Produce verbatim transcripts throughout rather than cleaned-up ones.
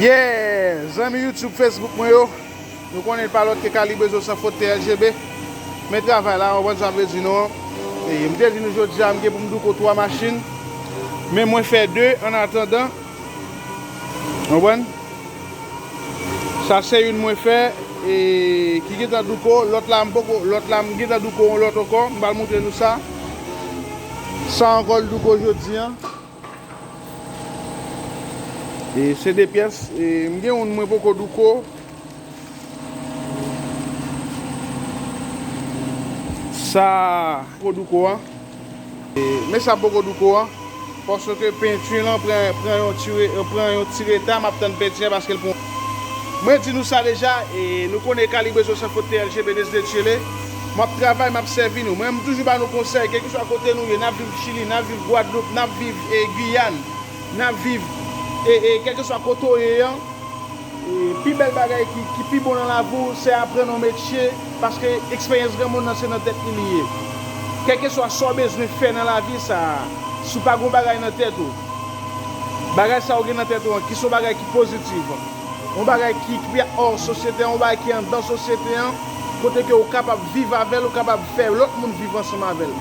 Yeah! Zanmi YouTube, Facebook mwen yo, nou konnen l pa lòt ke Kalibre Zo San Fwontyè L G B. Men travay la, w konprann sa m vle di nou an. E m te di nou jodi a, m gen pou m douko twa machin. Men mwen fè de an atandan. W konprann? Sa se youn mwen fè, e ki gentan douko, lòt la m poko, lòt la m gentan douko yon lòt ankò. M pral montre nou sa. Sa ankò l douko jodi a. E se de pyès. E m gen youn mwen poko douko. Sa poko douko an. E, men sa poko douko an. Paske penti lan pran, pran yon ti re-, pran yon ti reta, m ap tann penti an paske l pran. Mwen di nou sa deja, e nou konnen Kalibre Zo San Fwontyè L G B desde Chile. M ap travay, m ap sèvi nou. Mwen, m toujou ba nou konsèy, kèlkeswa kote nou ye, n ap viv Chili, n ap viv Gwadloup, n ap viv, e, Giyàn, n ap viv, e, e, kèlkeswa kote w ye an, e, pi bèl bagay ki, ki pi bon nan lavi w, se aprann yon metye, paske eksperyans granmoun nan se nan tèt li li ye. Kèlkeswa sa w bezwen fè nan lavi sa a, si w pa gen yon bagay nan tèt ou, bagay sa w gen nan tèt ou an, ki se yon bagay ki pozitif, yon bagay ki, ki pi hors sosyete an, yon bagay ki anndan sosyete an, kote ke w kapab viv avè l, ou kapab fè lòt moun viv ansanm avè l.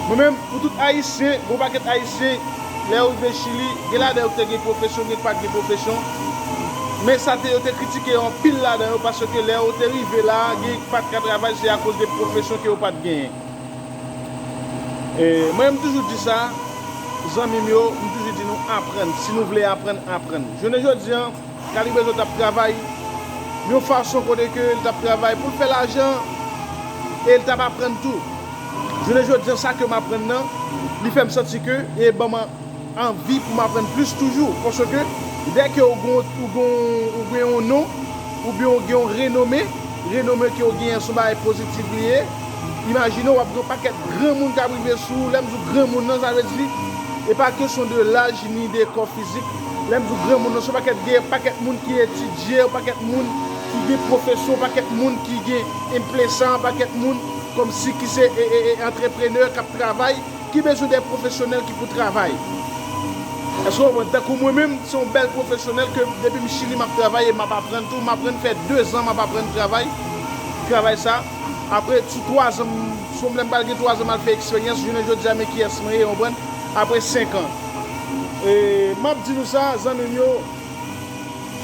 Mwen menm, pou tout Ayisyen, gon pakèt Ayisyen, lè yo rive Chili, gen ladan yo ki te gen pwofesyon, gen ki pa t gen pwofesyon. Men sa te, yo te kritike yo anpil ladan yo, paske lè yo te rive la, gen ki pa t ka travay, se akoz de pwofesyon ke yo pa t genyen. E, mwen, m toujou di sa, zanmi m yo, m toujou di nou aprann. Si nou vle aprann, aprann. Jounen jodi an, Kalibre Zo t ap travay yon fason kote ke l t ap travay pou l fè lajan e l t ap aprann tou. Jounen jodi an, sa ke m aprann nan, li fè m santi ke e ban m anvi pou m aprann plis toujou. Paske dèke ou gen, ou gen, ou gen yon non, oubyen ou gen yon renome, renome ke w genyen se yon bagay pozitif li ye. Imajine w ap gen yon pakèt granmoun k ap rive sou ou. Lè m di w granmoun nan, sa vle di, e pa kesyon de laj ni de kò fizik. Lè m di w granmoun nan, se yon pakèt, gen pakèt moun ki etidye, yon pakèt moun ki gen pwofesyon, yon pakèt moun ki gen enplesa, yon pakèt moun kòmsi ki se, e, e, e, antreprenè k ap travay, ki bezwen de pwofesyonèl ki pou travay. Èske w konprann? Tankou mwen menm, se yon bèl pwofesyonèl ke depi m Chili m ap travay e m ap aprann tou. M aprann fè dezan m ap aprann travay, travay sa. Apre, sou twazan, sou lè m pral gen twazan m al fè eksperyans, jounen jodi a, men kiyès mwen ye, w konprann? Apre senk an. E, m ap di nou sa, zanmi m yo,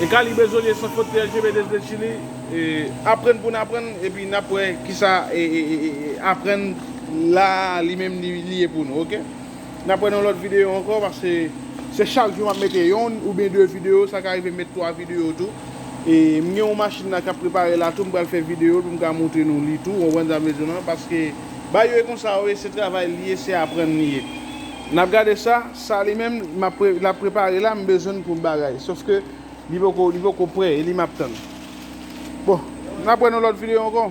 e Kalibre Zo San Fwontyè L G B desde Chili, e, aprann pou n aprann, epi n ap wè kisa, e, e, e, e, aprann la, li menm, li, li ye pou nou, oke? N ap wè nan lòt videyo ankò, paske se chak jou m ap mete yonn oubyen de videyo, sa ka rive m met twa videyo tou. E m gen yon machin la k ap prepare la tou, m pral fè videyo l pou m ka montre nou li tou, w konprann sa m vle di w lan, paske bagay yo e konsa yo ye, se travay li ye, se aprann li ye. N ap gade sa, sa li menm, m ap pre-, l ap prepare la, m bezwen l pou m bagay. Sòf ke li poko, li poko prè, e li m ap tann. Bon, n ap wè nan lòt videyo ankò.